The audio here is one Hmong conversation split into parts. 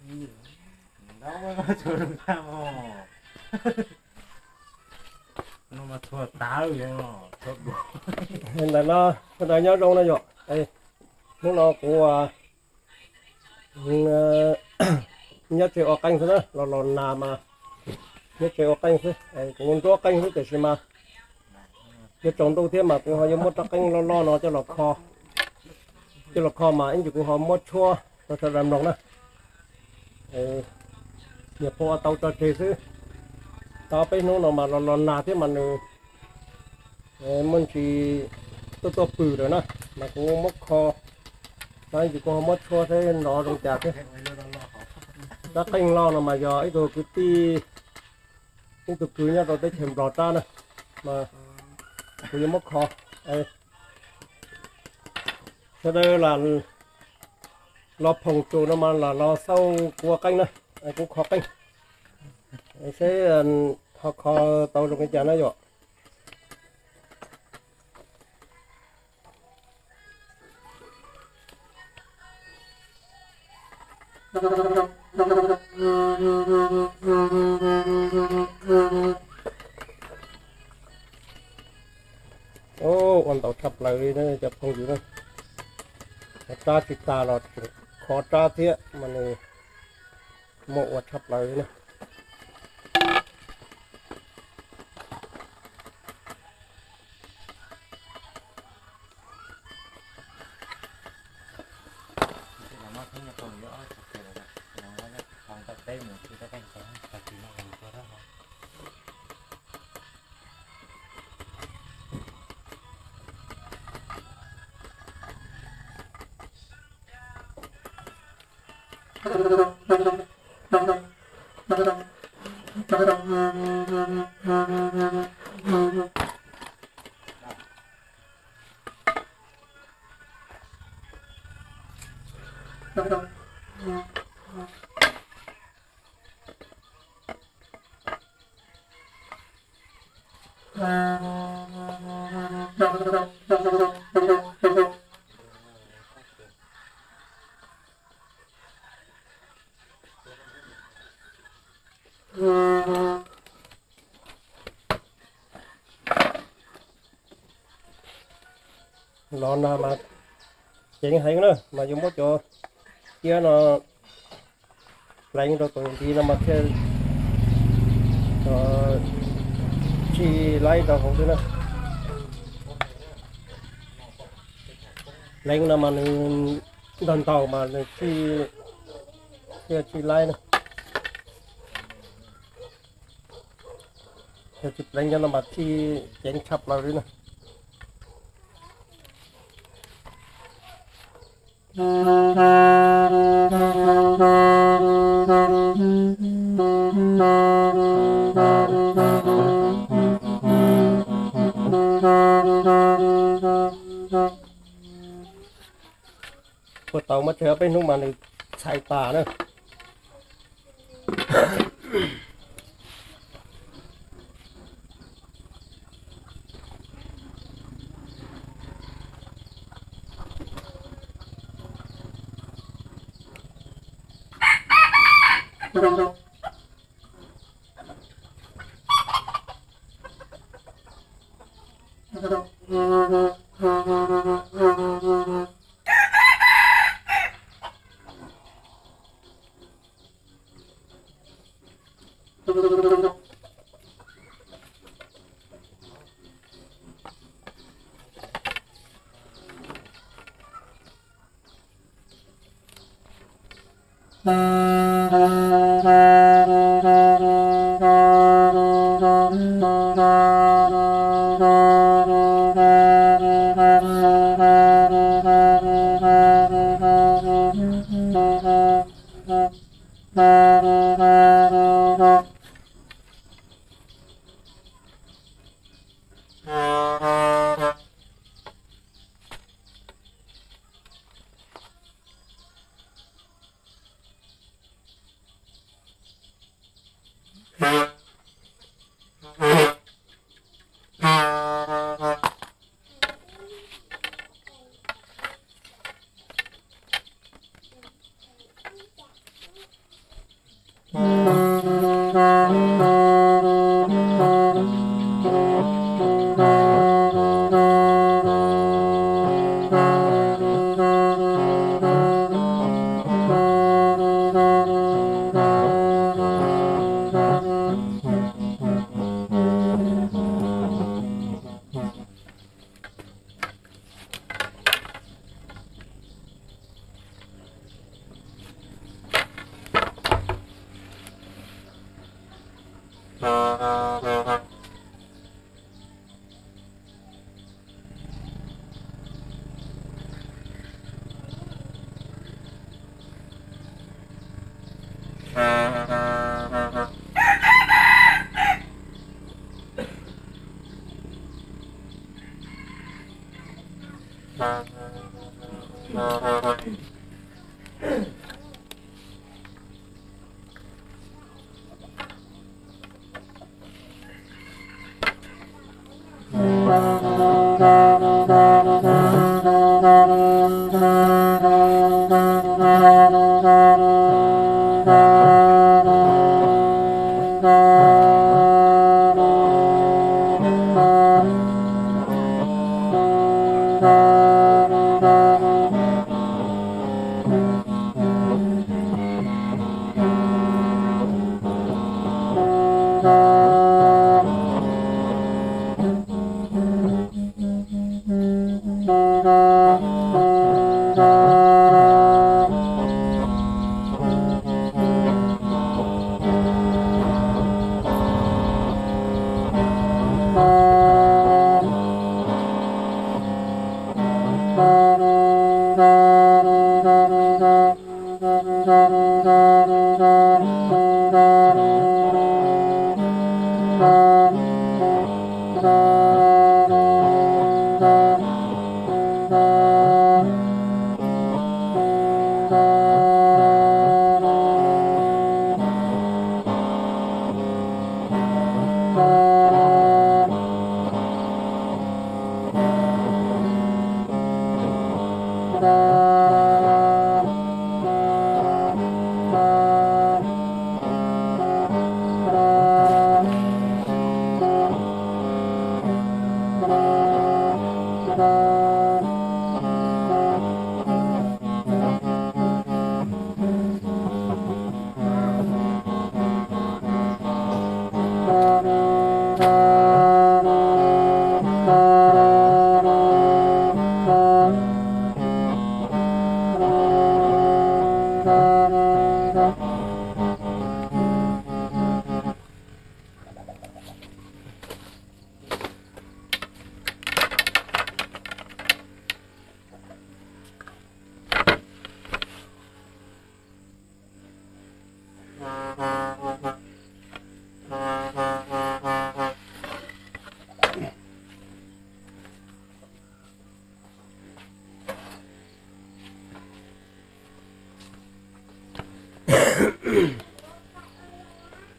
Ntawm no sawv daws nyob zoo na yom. Hnub no kuv nyob tsev ua qeej xwb na, los los nag mas nyob tsev ua qeej xwb. Kuv nruab qeej xwb tiam sis mas yuav tsaus ntuj thiab mas kuv ho yuav muab rab qeej loj loj no coj los kho, coj los kho mas ib ntsis kuv ho muab tshuab rau sawv daws mloog na. Niam pog ua tau tso tseg xwb. Tau peb hnub no mas los los nag thiab mas nws muaj ntsis tuaj tuaj pw lawm na, mas kuv muab kho, ib ntsis kuv ho muab tshuab seb nrov zoo cas thiab. Rab qeej loj no mas yog ib tug kwv tij, ib tug kwv nyob rau teb chaws Nplog rab na, mas kuv yuav muab kho. Sawv daws los phoom tus no mas los los xauj kuv ua qeej na, kuv kho qeej, seb ho kho tau zoo li cas na yom. Ua ntau tshaj plaws li na cov phooj ywg na. Rab tsis tas los tseem kho rab thiab mas nws muaj ua tshaj plaws li na. Los nag mas ceev heev na, mas yuav muab cov ciab no pleev rau tus nti no mas thiaj tsis laib rau hauv xwb na. Pleev no mas nws ntog ntaug mas nws thiaj tsis laib na. Yog tsis pleev cov no mas txij ceev tshaj plaws li na. Puag tau muab tseg peb hnub mas nws txhais tas na.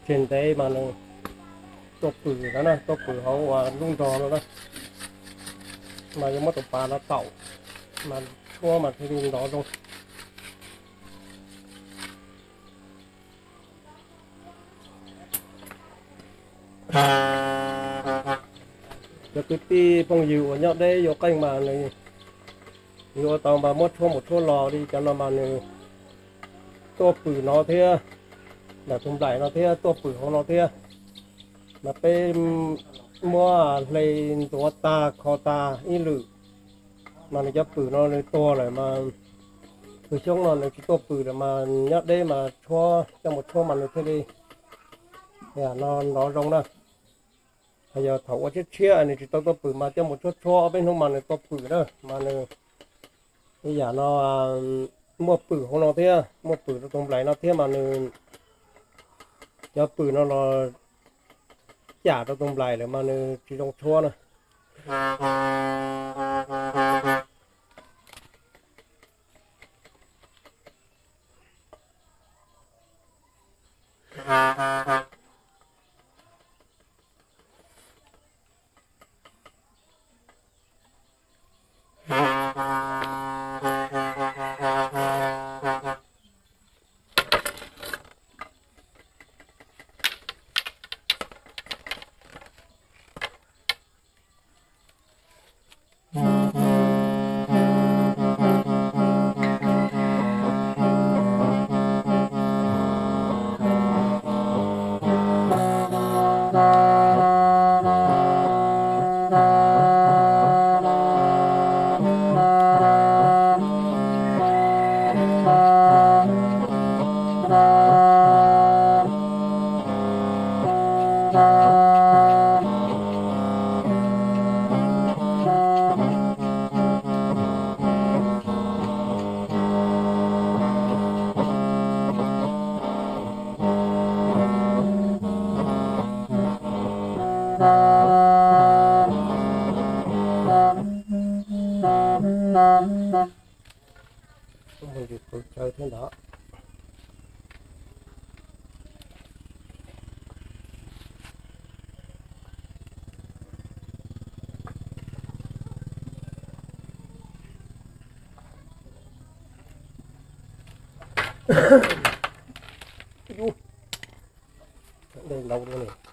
Tsis ntev mas nws tuaj pwm no na, tuaj pwm hauv uas lub nrog no na, mas yuav muab tus pas no taum, mas tshuab mas thiaj li nrov zoo. Cov kwv tij phooj ywg uas nyob deb yuav qeej mas nws, yus ua tau mas muab tshuab mus tshuab los li cov no mas nws tuaj pwm no thiab, ntawm tus nplaim no thiab tuaj pwm hauv no thiab. Mas peb muab hle ntxuav tag kho tag ib lwm, mas nws cov pwm no nws tuag lawm mas tus xyoob no nws tsis tuaj pwm lawm mas nyob deb mas tshuab, coj mus tshuab mas nws thiaj li yam no nrov zoo na. Ho yog thaum ua tshiab tshiab nws tsis tau tuaj pwm mas coj mus tshuab tshuab ob peb hnub mas nws tuaj pwm na, mas nws ib yam no muaj pwm hauv no thiab, muaj pwm rau tus nplaim no thiab mas nws cov pwm no los cam rau tus nplaim lawm mas nws tsis zoo tshuab na. Nyob ntawd. Dej ntau no.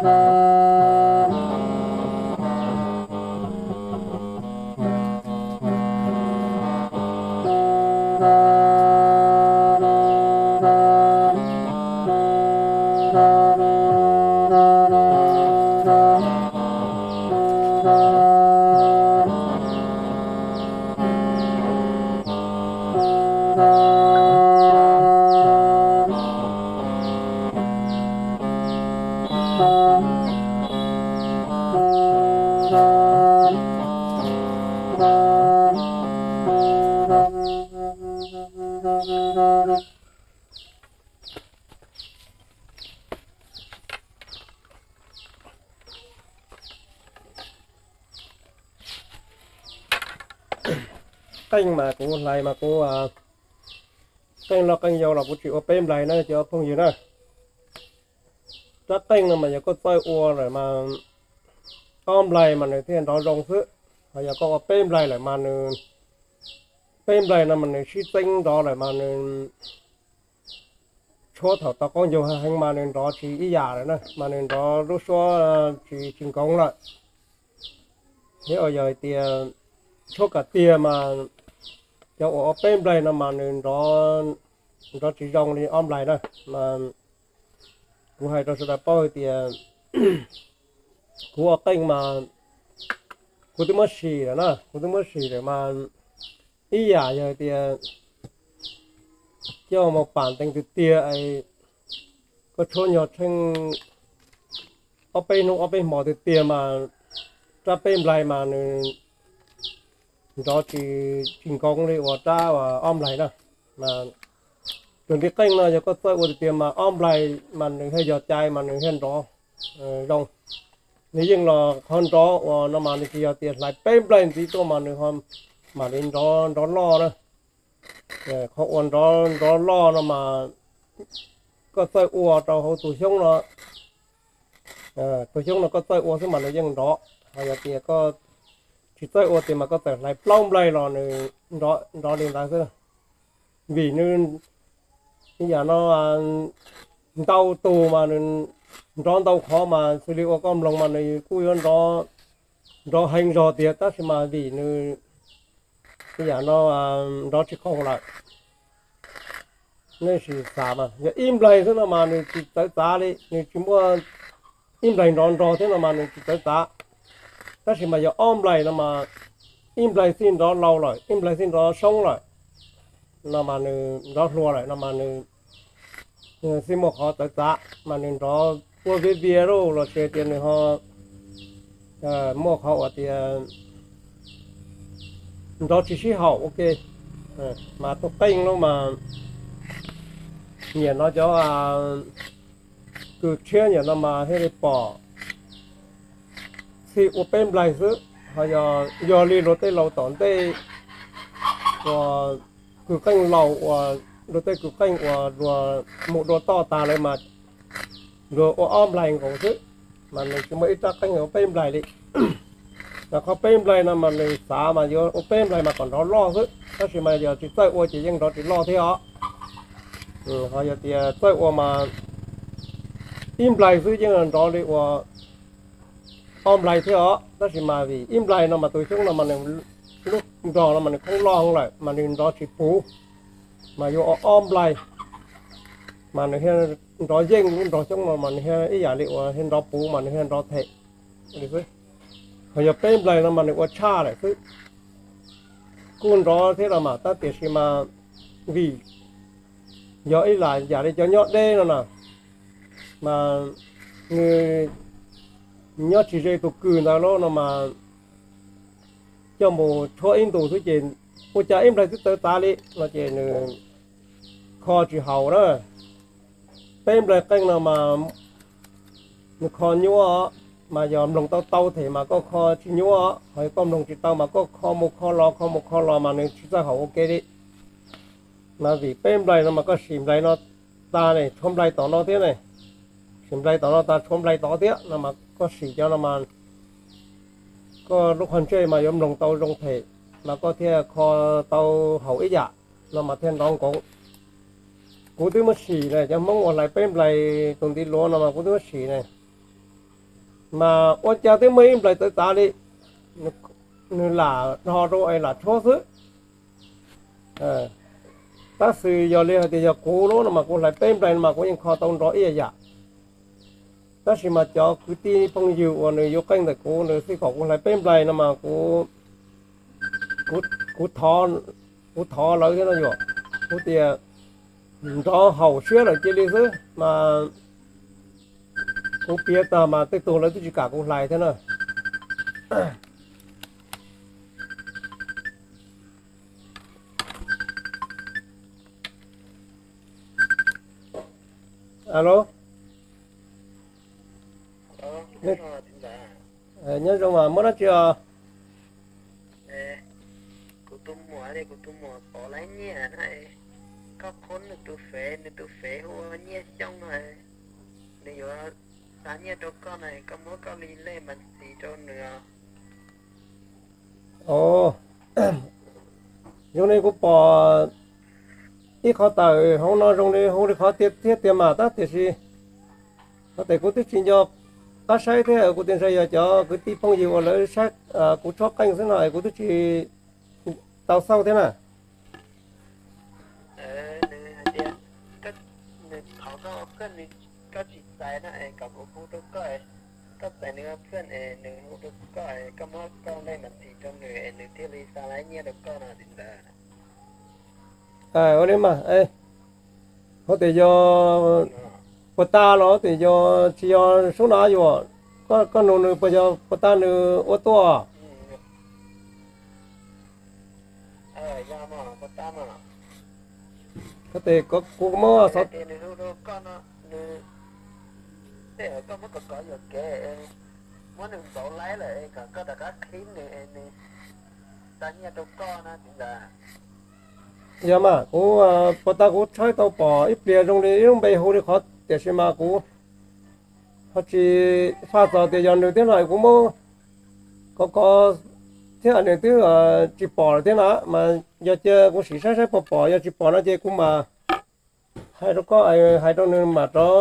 Qeej mas kuv hlais mas kuv, qeej loj qeej yau los kuv tsis ua peb nplaig na cov phooj ywg na. Rab qeej no mas yog koj txawj ua lawm mas ob nplaig mas nws thiaj nrov zoo xwb. Ho yog koj ua peb nplaig lawm mas nws, peb nplaig no mas nws sib txeeb nrov lawm mas nws, tshuab thaum tau qaub ncaug heev mas nws nrov tsis ib yam lawm na, mas nws nrov lub suab tsis, tsis nkoov lawm. Thiab yog hais tias tshuab kom tiag mas cov uas ua peb nplaig no mas nws nrov tsis zoo li ob nplaig na. Mas kuv hais rau sawv daws paub hais tias kuv ua qeej mas kuv twb muab sim lawm na, kuv twb muab sim lawm mas ib yam yog hais tias coj mus pam ntees tiag tiag, koj tshuab nyog tsheej ob peb hnub ob peb hmo tiag tiag mas rab peb nplaig mas nws nrov tsis, tsis nkoov li uas rab uas ob nplaig na. Tus ntiv qeej no yog koj txawj ua tiag tiag mas ob nplaig mas nws thiaj yog cai mas nws thiaj nrov zoo. Nws yeej los qhov nrov uas no mas nws tsis yog tias hlais peb nplaig ntxiv tuaj mas nws ho mam li nrov, nrov loj na. Qhov uas nrov, nrov loj no mas koj txawj ua rau hauv tus xyoob no, tus xyoob no koj txawj ua xwb mas nws yeej nrov. Ho yog tias koj tsis txawj ua tiag mas koj txawm hlais plaub nplaig los nws nrov li ntawd xwb. Vim nws ib yam no ntau tus mas nws nrov ntau qhov mas xws li ua koj mloog mas nws kuj yuav nrov heev zog tiag tab sis mas vim nws ib yam no nrov tsis qaug lawm. Nej sim xav mas yog ib nplaig xwb no mas nws tsis txawv txav li, nws tsis muaj ib nplaig nrov nrog thiab no mas nws tsis txawv txav. Tab sis mas yog ob nplaig no mas ib nplaig xij nrov laus lawm, ib nplaig xij nrov soob lawm, no mas nws nrov hluas lawm no mas nws xij muaj qhov txawv txav mas nws nrov puab viab vias lauj los sis tias nws ho muaj qhov uas tias nrov tsis sib haum ua ke. Mas tus qeej no mas nyiam no cov kws tshiab nyiam no mas thiaj li pom txhij ua peb nplaig xwb. Ho yog, yog li luag tej laus tom ntej uas kws qeej laus uas luag tej kws qeej uas luag mus dua toj tas lawm mas luag ua ob nplaig nkaus xwb, mas nws tsis muaj ib rab qeej ua peb nplaig li. Mas qhov peb nplaig no mas nws xav mas yuav ua peb nplaig mas kom nrov loj xwb, tab sis mas yog tsis txawj ua ces yeej nrov tsis loj thiab os. Ho yog tias txawj ua mas ib nplaig xwb yeej nrov li uas ob nplaig thiab os, tab sis mas vim ib nplaig no mas tus xyoob no mas nws lub nrog no mas nws khoob loj lawm mas nws nrov tsis puv. Mas yuav ua ob nplaig mas nws thiaj nrov yeej, lub nrog xyoob no mas nws thiaj ib yam li uas thiaj nrov puv mas nws thiaj nrov them li xwb. Ho yog peb nplaig no mas nws ua tshaj lawm xwb. Kuj nrov thiab los mas tab tiam sis mas vim yog ib yam li cov nyob deb no na, mas nws nyob tsis ze tus kws ntawd lawm no mas coj mus tshuab ib ntus xwb ces ua cas ib nplaig twb txawv txav li no ces nws kho tsis haum na. Peb nplaig qeej no mas nws kho nyuaj, mas yog mloog tau tau them mas koj kho tsis nyuaj, ho yog koj mloog tsis tau mas koj kho mus kho los kho mus kho los mas nws tsis txawj haum ua ke li. Mas vim peb nplaig no mas koj sim nplaig no tas ne tshuav nplaig tom no thiab ne, sim nplaig tom no tas tshuav nplaig tod thiab no mas koj sim cov no mas koj lub qhov ntsej mas yuav mloog tau zoo them, mas koj thiaj kho tau haum ib yam, no mas thiaj nrov nkoov. Kuv twb muab sim ne, cov Hmoob uas hlais peb nplaig tus ntiv luav no mas kuv twb muab sim ne. Mas ua cas twb muaj ib nplais txawv txav li, nws lam dhos rau es lam tshuab xwb. Tab sis yog li hais tias yog kuv lub no mas kuv hlais peb nplais no mas kuv yeej kho tau nrov ib yam yam. Tab sis mas cov kwv tij phooj ywg uas nws yuav qeej ntawm kuv nws xij kom kuv hlais peb nplais no mas kuv, kuv, kuv thov lawv thiab no yom. Kuv tias nrov haum siab lawm cia li xwb mas kuv piav tag mas tej tug lawv twb tsis kam kuv hlais thiab na. Alo, nyob zoo mas muaj dab tsi os? Kuv tus muam li kuv tus muam pov laiv nyiaj na, koj qhub nws tus fev, nws tus fev hu ua Nyiaj Xyooj no, nws yuav xa nyiaj rau koj no, koj muab koj li lej mas ntxiv rau nws os. Ov, zoo li kuv pom ib qhov tawm hauv no zoo li hu li qhov tiag thiab tiag mas tab tiam sis ua tes kuv twb tsis nco qab saib thiab kuv tias ntshe yog cov kwv tij phooj ywg uas lawv saib kuv tshuab qeej xwb no es kuv twb tsis tau xauj thiab na. Nws hais tias nws thov koj, koj tsis txais na es kom kuv hu rau koj, koj txais nws ua phooj es nws hu rau koj, koj muab koj lej mas ntxiv rau nws es nws thiaj li xa laiv nyiaj rau koj no li ntawd. Ua li mas, ua tes yog puas tas los ua tes yog tsis yog sub na yuam, koj nug nws puas yog puas tas nws ua tuaj. Ua tes kuv muab xov Yog mas kuv puas tas kuv tshawb tau pom ib pliag zoo li ib lub npe hu li qhov tiam sis mas kuv ho tsis faj txog tias yog nws thiab no kuv muab kov kov thiab nws twb tsis pom lawm thiab na mas yog cia kuv sim saib saib puas pom, yog tsis pom no ces kuv mam hais rau koj, hais rau nws mam rov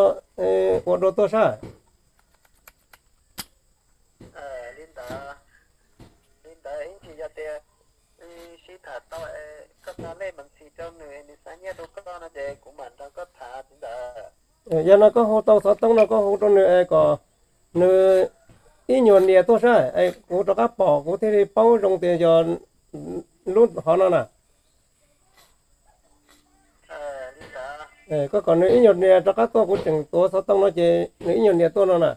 ua dua tuaj saib. Li ntawd, li ntawd ib ntsis yog tias sib tham tau, koj xa lej mas ntxiv rau nws, nws xa nyiaj rau koj no ces kuv mam nrog koj tham li ntawd. Yog no koj hu tau xov tooj no koj hu rau nws es kom nws ib nyuag nias tuaj saib es kuv rov qab pom kuv thiaj li paub zoo tias yog lub hov no na. Koj kom nws ib nyuag nias rov qab tuaj, kuv tseem tuav xov tooj no ces nws ib nyuag nias tuaj no na.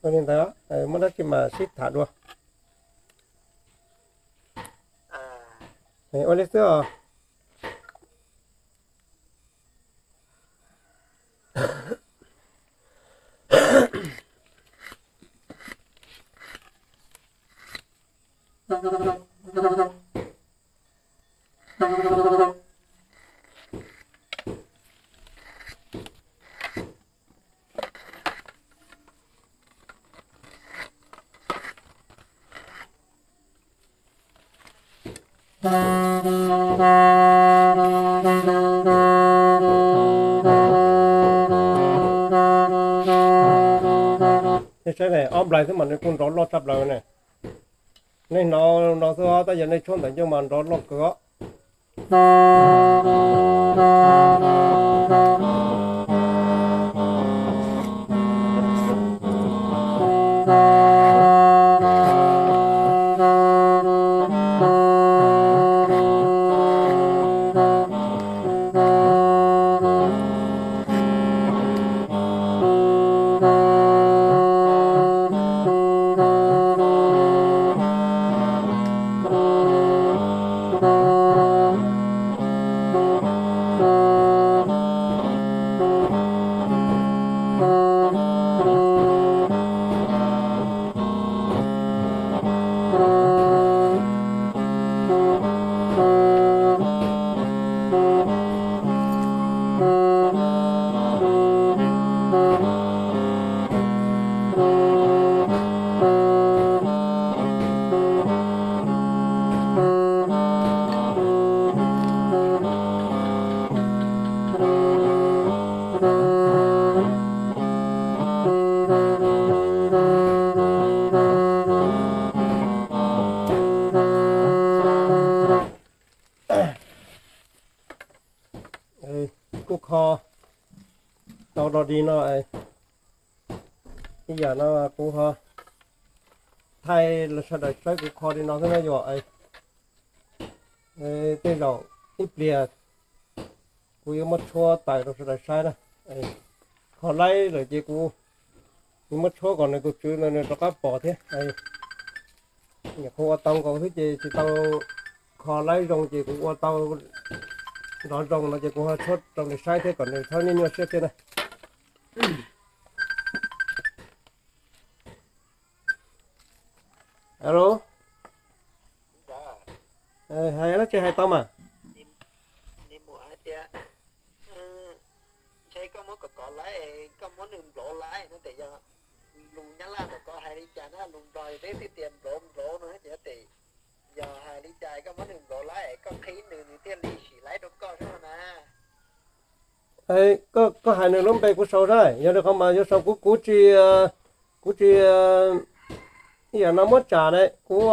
Ua li ntawd, muaj dab tsi mas sib tham dua. Ua li xwb os. Nej saib ne, ob nplais xwb mas nws kuj nrov loj tshaj plaws ne. Nej hnov no xwb os, tab yog nej tshuab ntawm ncauj mas nrov loj kawg os. Li no, ib yam no kuv ho thaij los sawv daws saib kuv kho li no xwb na yom. Tej zaum ib pliag kuv yuav muab tshuab tawm rau sawv daws saib na. Kho laib lawm ces kuv yuav muab tshuab kom nws tus tswv ntawd nws rov qab pom thiab. Nyuam qhuav ua tau nkaus xwb ces tsis tau kho laib zoo ces kuv ua tau nrov zoo no ces kuv ho tshuab rau nws saib thiab kom nws txhob nyuaj nyuaj siab thiab na. Alo, hais dab tsi hais tau mas? Ntshe koj muab kov kov laib, koj muab nws nplov laib no ces yog lus Nyab Laj kom koj hais li cas na, lus Nplog peb twb tias nplov nplov no ces yog hais li cas koj muab nws nplov laib koj qhib nws nws thiaj li sim laib rau koj xwb no na. Koj hais nws lub npe kuv sau saib, yog li qhov mas yuav sau kuv kuv tsis, kuv tsis ib yam no muab tsam ne, kuv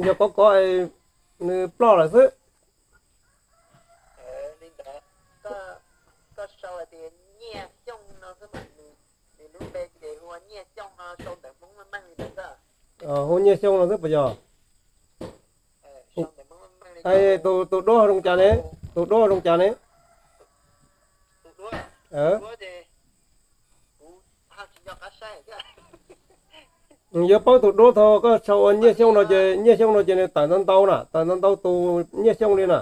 yog kov kov nws ploj lawm xwb. Li ntawd, koj sau hais tias Nyiaj Xyooj no xwb mas, nws lub npe ces hu ua Nyiaj Xyooj no, sau ntawv Hmoob meej meej li ntawd xwb. Hu Nyiaj Xyooj no xwb puas yog? Tus duab zoo cas ne? Tus duab zoo cas ne? Yuav paub tus duab thaum koj sau ua Nyiaj Xyooj no ces, Nyiaj Xyooj no ces nws tawm ntau ntau na, tawm ntau ntau tus Nyiaj Xyooj li na.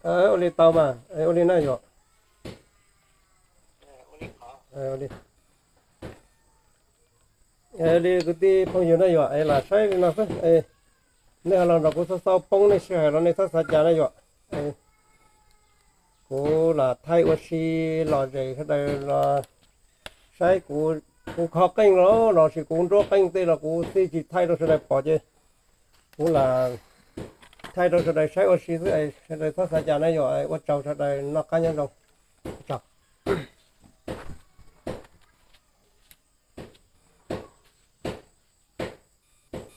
Ua li tau mas, ua li na yom. Li kwv tij phooj ywg na yom, es lam saib li no xwb. Nej ho los nrog kuv xauj xauj poob nej sij hawm los nej txhob xav cas na yom. Kuv lam thaij ua si lom zem sawv daws los saib kuv, kuv kho qeej los lossis kuv nruab qeej tej los kuv txij tsis thaij rau sawv daws pom ces kuv lam thaij rau sawv daws saib ua si xwb, sawv daws txhob xav cas na yom. Ua tsaug sawv daws, noj qab nyob zoo, tsaug.